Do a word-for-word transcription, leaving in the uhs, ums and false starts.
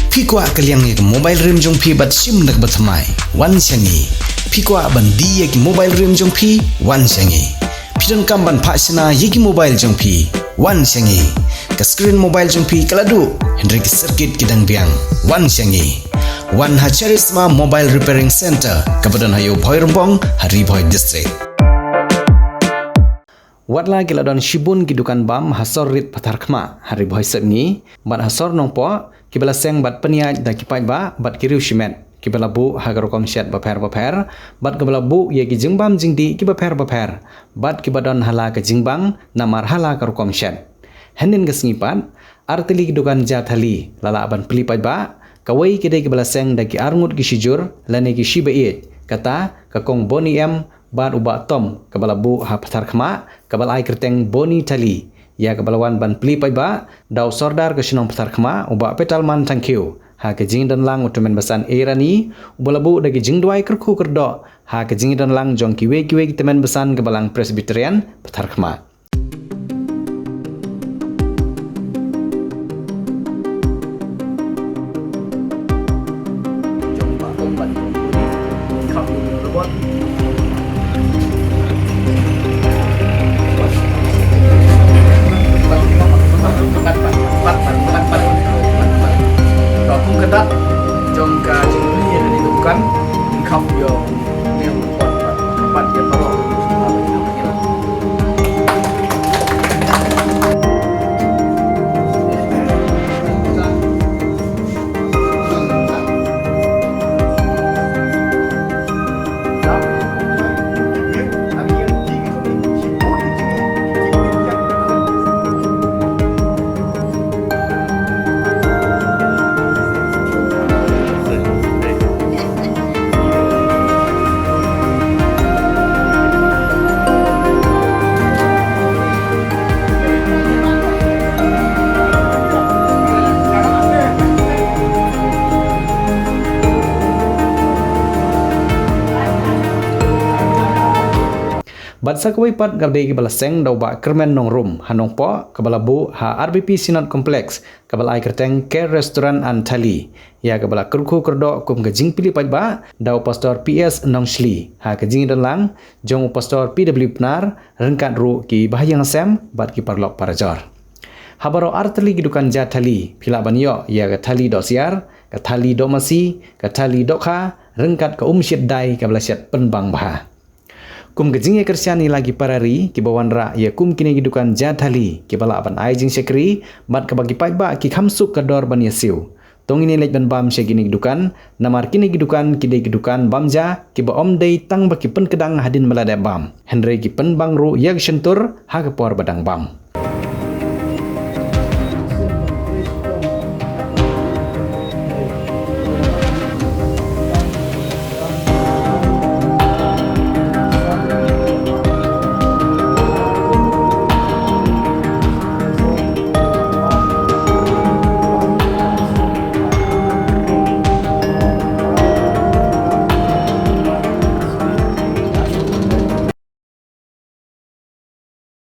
Phi kwah ka liang ïa ka mobile rim jong phi bad shim da kaba thymmai? Wan sha ngi. Phi kwah ban die ïa ki mobile rim jong phi? Wan sha ngi. Phi donkam ban phah shna ïa ki mobile jong phi? Wan sha ngi. Ka screen mobile jong phi ka la duh, hynrei ki circuit ki dang biang. Wan sha ngi. Wan ha Charisma Mobile Repairing Center, kaba don ha Ïewbhoi Rymbong, ha Ri Bhoi District. Wat la ki la don shibun ki dukan bam ha sor rit Patharkhmah, ha Ri Bhoi Sepngi, bad ha sor Nongpoh, kiba la seng bad pynïaid da ki paidbah bad ki riew shimet, kiba la buh ha ka rukom shet bapher bapher, bad kiba la buh ïa ki jingbam jingdih kiba pher bapher, bad kiba don ha la ka jingbang namar ha la ka rukom shet. Hynnin ka sngi pat, artylli ki dukan ja thali la lah ban plie paidbah, kawei ka dei kaba la seng da ki arngut ki shijur lane ki shi ba ïeit, kata ka Kong Boni M bad u Bah Tom, kaba la buh ha Patharkhmah, kaba la ai kyrteng Boni Thali, ïa kaba la wan ban plie paidbah da u Sordar ka shnong Patharkhmah, u Bah Petalman Thangkhiew, ha ka jingdonlang u tymmen basan Eirani, uba la buh da ki jingduwai kyrkhu kyrdoh ha ka jingdonlang jong kiwei kiwei ki tymmen basan ka Balang Presbyterian Patharkhmah. Jong ka jingplie ïa kane ka dukan, kham ïa u ne u pat pat pat ïa paralok. Bad sa kawei pat ka dei kaba la seng da u Bah Kyrmen Nongrum ha Nongpoh, kaba la buh ha R B P Synod Complex, kaba la ai kyrteng Care Restaurant and Thali, ïa kaba la kyrkhu kyrdoh kum ka jingplie paidbah da u Pastor P S Nongshli, ha ka jingdonlang jong u Pastor P W Pnar, ryngkat ruh ki bahaïing hasem bad ki paralok parajor. Ha baroh artylli ki dukan ja thali, phi lah ban ïoh ïa ka thali dohsiar, ka thali dohmasi, ka thali dohkha, ryngkat ka umshit dai kaba la shet pynbang bha. Kum ka jingïakyrshan ïa la ki para ri kiba wanrah ïa kum kine ki dukan ja thali, kiba lah ban ai jingshakri bad kaba ki paidbah ki kham suk ka dor ban ïasiew. To ngin ïaleit ban bam sha kine ki dukan, namar kine ki dukan ki dei ki dukan bam ja, kiba ym dei tang ba ki pynkdang hadien ba la dep bam, hynrei ki pynbang ruh ïa ka shyntur ha ka por ba dang bam.